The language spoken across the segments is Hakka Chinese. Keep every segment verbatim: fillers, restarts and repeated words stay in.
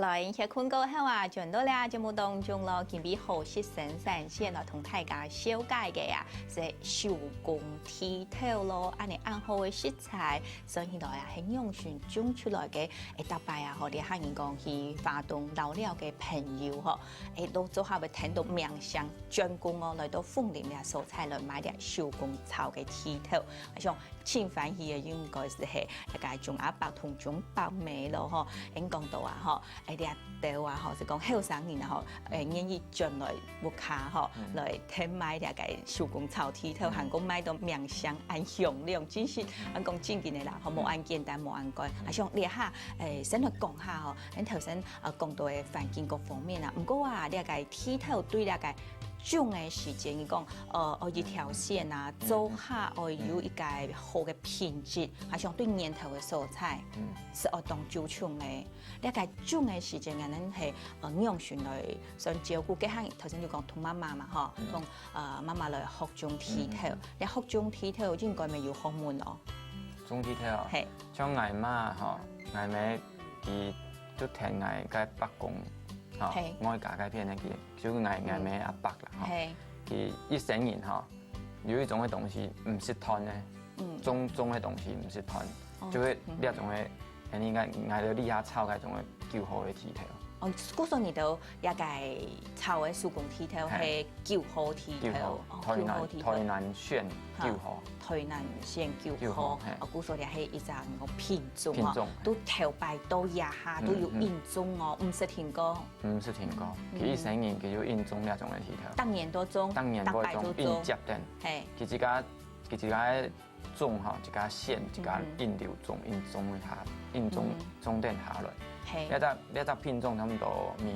來歇睏過後啊，轉到這節目當中咯，今晡日好食生產線來同大家紹介个啊，係手工剃頭咯，恁呢恁好个食材，算起來啊，係仰般種出來个。誒，逐擺啊，吼，這下人講去花東遶寮个朋友吼，誒，都做下會聽到名聲專工哦，來到鳳林這所在來買這手工炒个剃頭，像盡歡喜个應該係係，大家鍾阿伯同鍾伯姆咯吼，應講到啊吼。 誒，這兜啊，吼，係講後生人啊，吼，誒，願意轉來屋下，吼，來添買這个手工炒剃頭，還過買到名聲恁響亮，真係，恁講正經个啦，吼，無恁簡單，無恁該。啊，像這下，誒，先來講下吼，恁頭先，呃，講到个環境各方面啊，毋過啊，這个剃頭對這个種个時間，你講，呃，愛一條線啊，做下愛有一个好个品質，啊，像對源頭个所在，係愛當注重个。 這个種个時間，𠊎等係，呃，仰般來算照顧？該下頭先就講同媽媽嘛，吼，講，呃，媽媽來學種剃頭。這學種剃頭應該乜有學問哦。種剃頭哦，係。像𠊎媽吼，𠊎姆佢就跈𠊎个伯公，吼，係。外家該片个佢，就𠊎，𠊎姆阿伯啦，吼。係。佢一生人吼， 有一種个東西毋識斷呢，嗯。種，種个東西毋識斷，哦，就係這種个，嗯。恁呢𠊎，𠊎兜這下炒該種个九號个剃頭。哦，故所你兜這个炒个手工剃頭係九號剃頭，九號，哦，台南，九號剃頭。台南縣九號。哈，台南縣九號，九號，係。哦，故所這係一隻品種哦，品種。都頭擺到這下都有人種哦，毋識停過。 毋識停過，佢一生人佢就恁種這種个剃頭。逐年都種，逐年都種，逐擺都種。恁接等。係。佢自家，佢自家種吼，自家選，自家恁流種，恁種下，恁種，種等下來。係。這隻，這隻品種差毋多民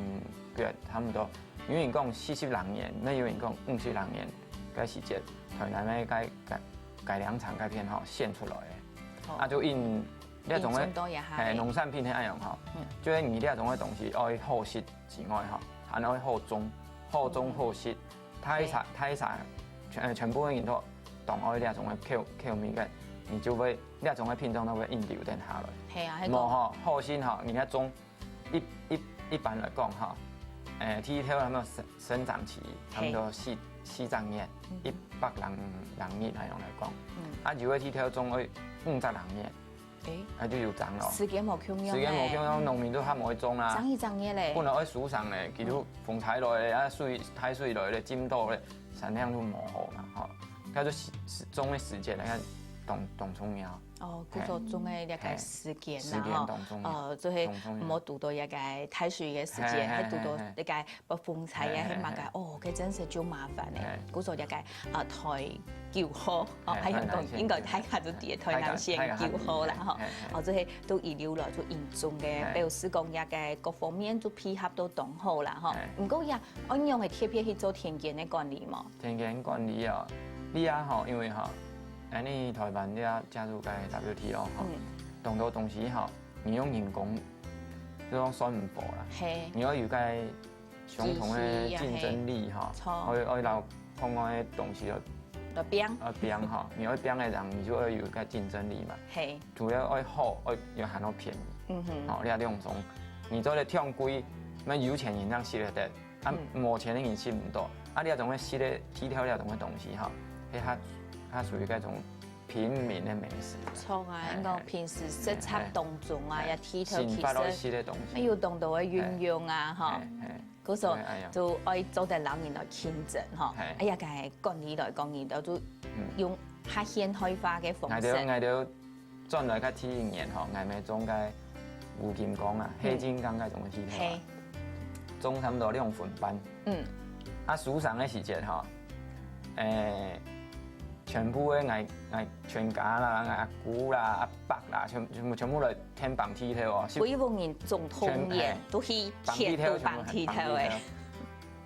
國差毋多，有人講四十零年，乜有人講五十零年，該時節，台南个該，該，改良場該片吼，選出來个。哦。啊，就恁 這種个，種到這下个。係，農產品係恁樣吼，就係你這種个東西愛好食之外吼，還愛好種，好種好食，大儕，大儕，全，全部个人都當愛這種个口，口味个，你就會，這種个品種都會恁流傳下來。係啊，係講。無吼，好食吼，人家種一，一，一般來講吼，誒，剃頭差毋多生，生長期差毋多四，四隻月，一百零，零日恁樣來講。啊，有个剃頭種愛五隻零日。 誒，啊，就有長咯。時間無共樣呢。時間無共樣，農民都較無愛種啦。長一長个咧。本來愛收成咧，佢就風颱來咧，啊，水，大水來咧，浸到咧，產量就無好嘛，吼。該就時，時，種个時節來看，當，當重要。哦，故所種个這个時間啦，吼。係，時間當重要。呃，就係當重要。毋好堵到這个大水个時間，係，係，還堵到這个 北風颱啊，係，係，係嘛个，哦，該真係就麻煩咧。係。故所這个，呃，台九號，哦，係，還有講，台南縣，應該大家都知，台南縣九號啦，吼。係，係，係。哦，這係都一流了，就恁種个，係。表示講這个各方面就配合都當好啦，吼。係。毋過呀，恁樣个特別去做田間个管理無？田間管理哦，你啊吼，因為吼，恁呢台灣你啊加入个W T O吼，嗯。當多東西吼，你用人工，就講算毋過啦。係。你愛有个 相同个競爭力吼，機器啊，係。著。愛，愛摎國外个東西愛，愛拚。愛拚吼，你愛拚个人，你就愛有个競爭力嘛。係。除了愛好，愛又還愛便宜。嗯哼。吼，你這兩種，你做得忒貴，該有錢人正食得得，啊，嗯。無錢个人食毋到。啊，你這種个食个，剃頭這種个東西吼，係較，較屬於該種平民个美食。著啊，哎，應該平時食材當中啊，哎，也剃頭其實，生活都係食个東西。哎，有當多个運用啊，吼。哎，哎。 故所，對，哎呀。就愛做得摎人來競爭吼。嘿。哎呀，該管理來講，人都就，嗯。用較現代化个方式。𠊎兜，𠊎兜轉來个第一年吼，𠊎兜種个烏金剛啊，嗯。黑金剛該種个剃頭啊，嘿。種差毋多兩分半。嗯。啊，收成个時節吼，誒， 全部个𠊎，𠊎全家啦，𠊎阿姑啦、阿伯啦，全，全部，全部來𢯭幫剃頭哦。歸屋人總團圓，全，嘿，都去幫剃頭，全部幫剃頭誒。幫剃頭。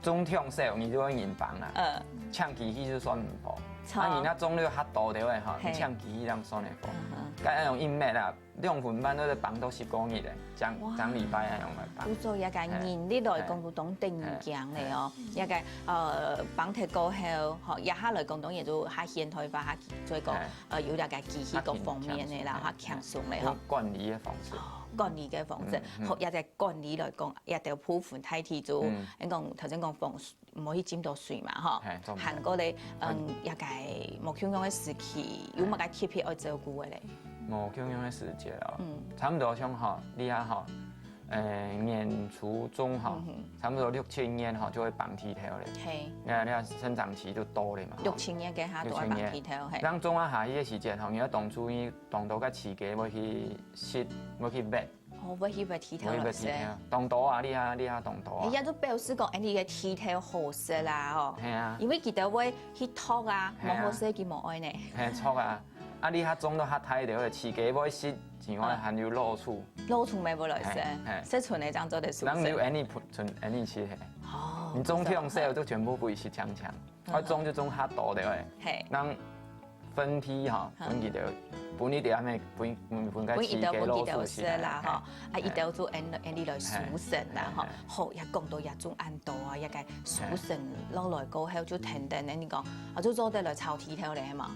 種忒少，你就愛人幫啦。嗯。請機器就算毋好。著。啊，你若種了較多个話，吼，嘿。你請機器正算會好。嗯哼。該愛用硬搣啦，兩分半都係挷到十個日个，整，哇。整禮拜恁樣來挷。故所這个人力來講，嘿。都當得人驚个哦。嘿。這个，呃，挷忒過後，吼，這下來講，當然就較現代化，較，所以講，嘿。呃，有這个機器各方面个啦，較輕，較輕鬆个吼。用管理个方式。哦，管理个方式，嗯，嗯。好，這个管理來講，這个部分大體就，嗯。應該講，頭先講防 毋好去浸到水嘛，吼。嘿，做毋得。還過咧，嗯，嗯。這个無共樣个時期，有麼个特別愛照顧个咧？無共樣个時節哦。嗯。差不多像吼，你看吼，呃，年初中吼，嗯哼。差不多六七月吼，就會挷剃頭咧。嘿。你看，你看生長期就到咧嘛，吼。六七月該下都愛挷剃頭，六七月。嘿。當中啊，下雨个時節吼，你愛當注意，當多个飼雞會去食，會去搣。 哦，會去搣剃頭，會搣剃頭，係毋係？當多啊，你啊，你啊，當多啊。哎呀，就表示講，哎，你个剃頭好食啦，哦。係啊。因為佢兜會去擇啊，嘿啊。無好食佢無愛呢。嘿，擇啊。啊，你較種到較大條个，飼雞會食，另外還有老鼠。老鼠乜會來食，嘿，嘿。食賰个正做得收成。人有恁樣賰，賰恁樣食嘿。哦，你種太少，就全部分佢食淨淨。嗯哼。啊，種就種較多个，嘿。嘿。人 分批吼，嗯。分佢兜，分佢兜恁樣，分，分，分該飼雞老鼠食啦，分佢兜，分佢兜食啦，吼。嘿，啊，嘿。佢兜就恁，恁樣來收成啦，吼。嘿，嘿，嘿。好，也講到這種恁多啊，這个收成落來過後，就跈等恁樣講，啊，就做得來炒剃頭咧嘛。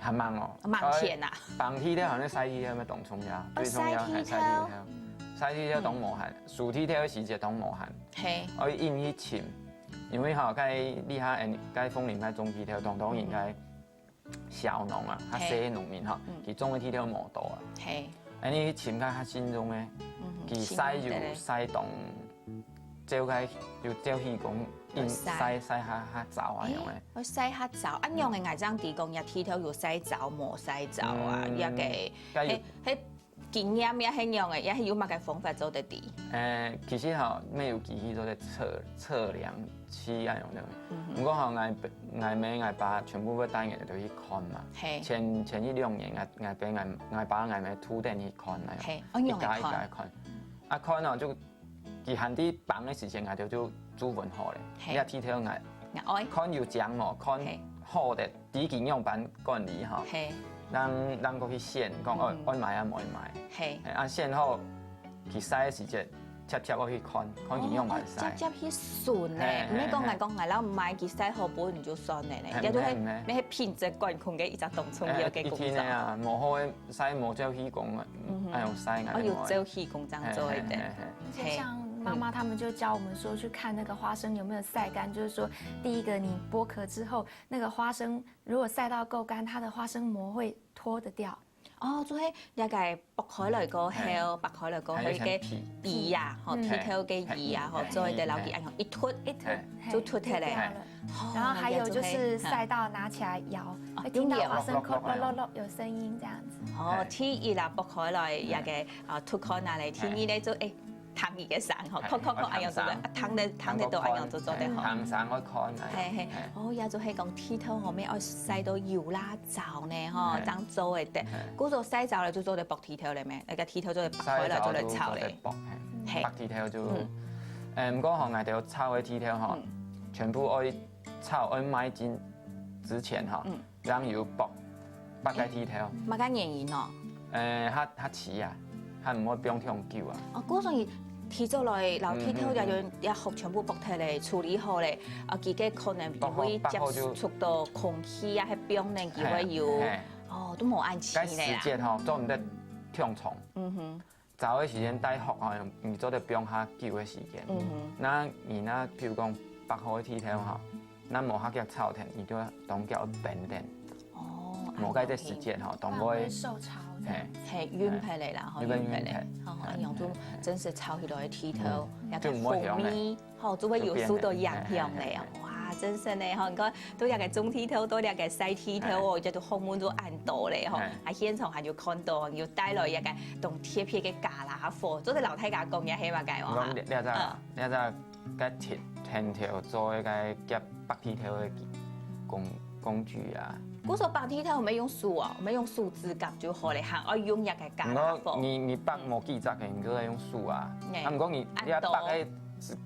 還吂哦。吂跈啊。呃，挷剃頭好像曬剃頭乜當重要，哦，最重要還係曬剃頭。曬剃頭。曬剃頭當無閒，嗯。收剃頭个時節當無閒。嘿。愛緊去尋，因為吼，該厲害，該鳳林該種剃頭，當多人該 小農啊，較細个農民吼，嘿。嗯。佢種个剃頭無多啊。嘿。恁樣去尋較，較新種个，嗯哼，佢曬有新種个咧。曬當，照該，有照起講，有曬。曬，曬較，較燥啊，樣个。咦，愛曬較燥，恁樣个𠊎正知講，這剃頭有曬燥無曬燥啊，嗯，這个，該有，嘿，嘿， 經驗也係樣个，也係有麼个方法做得知？呃，其實吼，乜有機器做得測，測量器恁樣个。嗯哼。毋過吼，𠊎，𠊎姆𠊎爸全部會帶𠊎兜去看嘛。嘿。前，前一兩年，𠊎，𠊎爸𠊎，𠊎爸𠊎姆都等去看啊。嘿，恁樣个看。一家一家看。啊，看哦，就 佢還在挷个時節，𠊎兜就注文好咧。嘿。你愛剃頭𠊎，𠊎愛。看有靚無，看，嘿，好个，知佢仰般管理吼。嘿。人，人過去選，講愛，嗯。愛買啊，毋愛買。嘿。嘿，啊，選好，佢曬个時節，直接愛去看，看佢仰般曬。哦，愛直接去巡呢，嘿，毋係講，嘿，嘿。𠊎講，𠊎摎買佢曬好分你就算了呢，嘿，也就係，毋係，毋係。乜係品質管控个一隻當重要个工作。嘿，一定个啊，無好个 曬無照起講啊，嗯哼。哎喲，曬，哦，有照起工這樣做一點。嘿，嘿，嘿，嘿。而且像媽媽他們就教我們說，去看那個花生有沒有曬乾，就是說，第一個你剝殼之後，那個花生如果曬到夠乾，它的花生膜會脫得掉。哦，就係這个剝開來過後，嗯。嘿。剝開來過後，還有一層皮。該个皮啊，吼，嗯。剃頭个皮啊，吼，嘿，嘿，做一个老皮，嘿。哎喲，一脫，一脫，嘿。就脫下來。嘿。哦，然後還有就是曬到拿起來搖，哦，會聽到花生咯咯咯咯咯有聲音這樣子。哦，嘿。第一啦，剝開來，嗯。這个，啊，脫開拿來，第二咧，嘿。就，哎，聽佢个聲吼，嘿，咯咯咯，哎喲，做得，啊，聽得，聽得到，哎喲，做，做得好。聽聲愛看啊。嘿，嘿，嘿。哦，也就係講剃頭吼，乜愛曬到油啦燥呢，吼，嘿。正做得得。嘿。故所曬燥了就做得剝剃頭了咩？該个剃頭做得剝開來做得炒咧。曬燥就做得剝，嘿。嘿。剝剃頭就，嗯。誒，毋過吼，𠊎兜炒个剃頭吼，嗯。全部愛 炒愛賣進之前吼，嗯。正有剝，剝个剃頭。麼个原因哦？誒，較，較齊啊，較毋會放忒久啊。哦，故所以提早來，摎剃頭也有，嗯哼。也學全部剝忒咧，處理好咧，啊，佢个可能因為接觸到空氣啊，嗯哼。剝好，剝好就，係放冷佢會有，嘿，嘿。哦，都無恁齊咧啊。該時節吼，做毋得忒長。嗯哼。 燥个時間大學吼，你做得放較久个時間。嗯哼。該你若譬如講剝好个剃頭吼，若無較遽炒忒，你就當遽冰等。哦，無該个時間吼，當會，怕會受潮這樣。嘿。嘿，暈忒咧啦，吼，暈忒咧。暈忒，暈忒。吼，嘿，恁樣就真實炒起來个剃頭，嗯。也較好味。就毋會香咧。 吼，就會有收到影響咧。就變了，嘿，嘿，嘿。哇，真係呢，吼，你看，對這个種剃頭，對這个曬剃頭哦，嘿。這都學問都恁多咧，吼。嘿。啊，現場還有看到，有帶來一个當特別个家啦，吼，做得摎大家講一下嘛，該哦，哈。講這，這隻，嗯。這隻該剃，剃頭做一个夾剝剃頭个工，工具啊。故所剝剃頭，毋係用手哦，毋係用手指甲就好咧，還愛用一个家啦，吼。毋過你，你剝無幾隻个，你就愛用手啊。嘿。啊，毋過你，你愛剝个，恁多。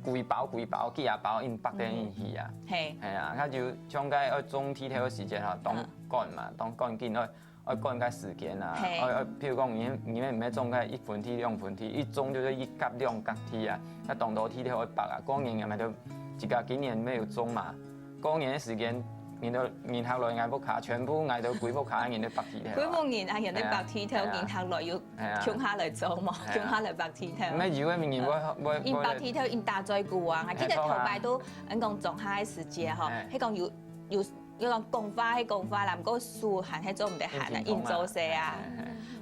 歸包歸包，幾下包硬剝等硬去啊。嘿。係啊，佢就像該愛種地豆个時節吼，當趕嘛，當趕緊愛愛趕該時間啊，嘿。愛愛，譬如講，你你們毋係種該一分地兩分地，一種就係一甲兩甲地啊，該當多地豆愛剝啊。過年𠊎兜自家今年沒有種嘛，過年个時間，𠊎兜人客來𠊎屋下，全部𠊎兜歸屋下人都剝地豆啊。歸屋人啊，人都剝地豆，係啊。人客來又共下來做嘛，係啊。共下來剝地豆。毋係有个人會會會，人剝地豆，人打嘴鼓啊！𠊎記得頭擺都，人講種下个時節吼，係講有有有講講話係講話啦，毋過手還係做毋得閒啊，硬做事啊。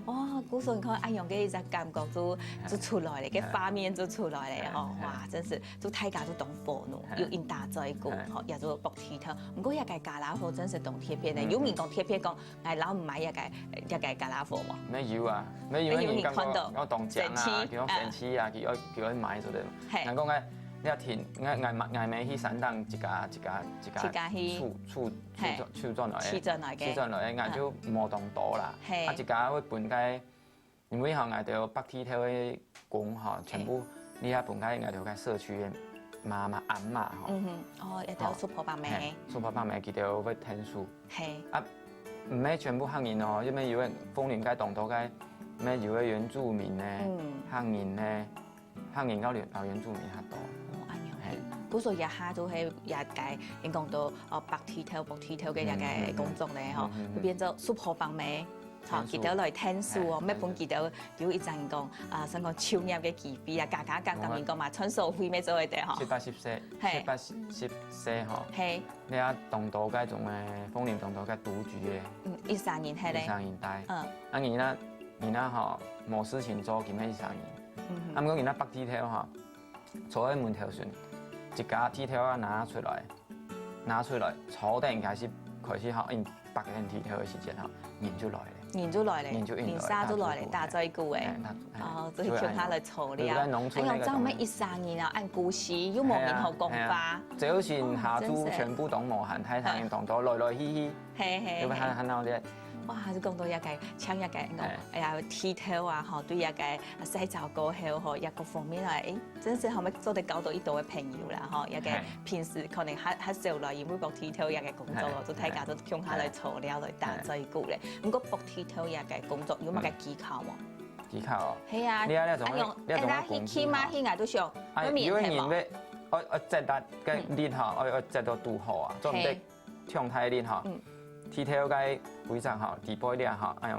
哇，故所你看，恁樣个一隻感覺就就出來了，个畫面就出來了吼，哇，真是 就大家就當火怒，又用打嘴鼓，吼，也就剝地豆。毋過這个家樂福真係當特別呢，有人講特別講，𠊎老毋買這个這个家樂福無？沒有啊，沒有，有人看到，佢當靚啊，佢當生趣啊，佢愛佢愛買做得。人講个，你聽，𠊎𠊎買𠊎買去山頂一家一家一家自家去出出出出轉來个，自轉來个，自轉來个，𠊎就無當多啦。啊，一家會分个 因為吼，𠊎兜剝地豆个工吼，全部你愛分該𠊎兜該社區个媽媽阿嬤吼，嗯哼，哦，一條叔婆伯姆，嘿，叔婆伯姆佢兜會𢯭手。嘿，啊，毋係全部客人哦，因為有个鳳林該當多个，毋係有个原住民呢，客人呢，客人到老原住民較多。哦，恁樣。嘿，故所這下就係這个，人講到哦，剝地豆、剝地豆个這个工作咧吼，就變做叔婆伯姆。 吼，佢兜來𢯭手哦，乜分佢兜有一隻人講啊，算講就業个機會啊，家家講講人講嘛，傳授費乜做會得吼。七八十歲，嘿，七八十歲吼，嘿，你啊當多該種个，鳳林當多該獨居个，嗯，一儕人係咧，一儕人戴，嗯，啊你那你那吼，無事情做，今日一儕人，嗯，啊毋過你那剝地豆吼， 坐在門頭前，一家地豆啊拿出來，拿出來，坐等開始開始吼，用剝等地豆个時間吼，人就來了，人就來了，人就應來，人儕就來了，打嘴鼓誒。哦，所以共下來坐了。哎呀，這樣我們一儕人啊，恁孤栖，又無人好講話。朝晨下晝全部都無閒，大家人當多來來去去，嘿嘿，又喊喊鬧熱。 哇，就講到這个，像這个，講，哎呀，地豆啊，吼，對這个曬燥過後，吼，這各方面來，誒，真係後尾做得交到一多个朋友啦，吼，這个平時可能較較少來，因為剝地豆這个工作咯，就大家都共下來坐尞來打嘴鼓咧。毋過剝地豆這个工作有麼个技巧無？技巧哦，係啊，你啊，你啊，用，你啊，用工具嘛，去啊，都想，啊，有个人會，愛愛接力个力吼，愛愛接到拄好啊，做毋得 忒大力吼，地豆个位置吼，底背這吼，恁樣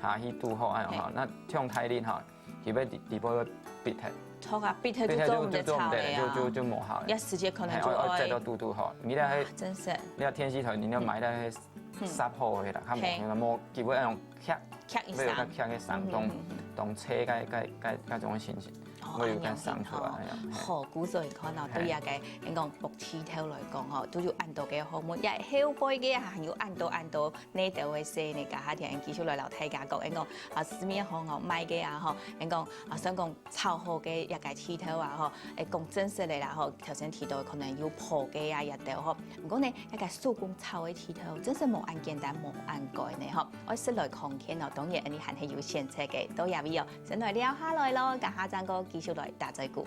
下去拄好恁樣吼，那忒大力吼，佢會底底背會必忒，著啊，必忒就做毋得炒了啊，就就就無效了。這時節可能就愛，愛接到拄拄好，你這係，真是，你這電視台，你要買那些殺好个啦，較無，無，佢會恁樣徛，徛一聲，會有個徛个聲，當當脆个个个个種个情形。 會有个聲出來。好，故所你看哦，對這个，人講剝地豆來講吼，都有恁多个學問，也後背个還有恁多恁多內兜个事呢，家下聽繼續來摎大家講，人講啊，市面上哦賣个啊吼，人講啊，算講炒好个這个地豆啊吼，誒，講真實个啦吼，頭先提到可能有破个啊，這兜吼，毋過呢，這个手工炒个地豆，真係無恁簡單，無恁該呢吼，愛食來看看哦，當然你還係有選擇个，到這位哦。 先來尞下來咯，等下正過繼續來打嘴鼓。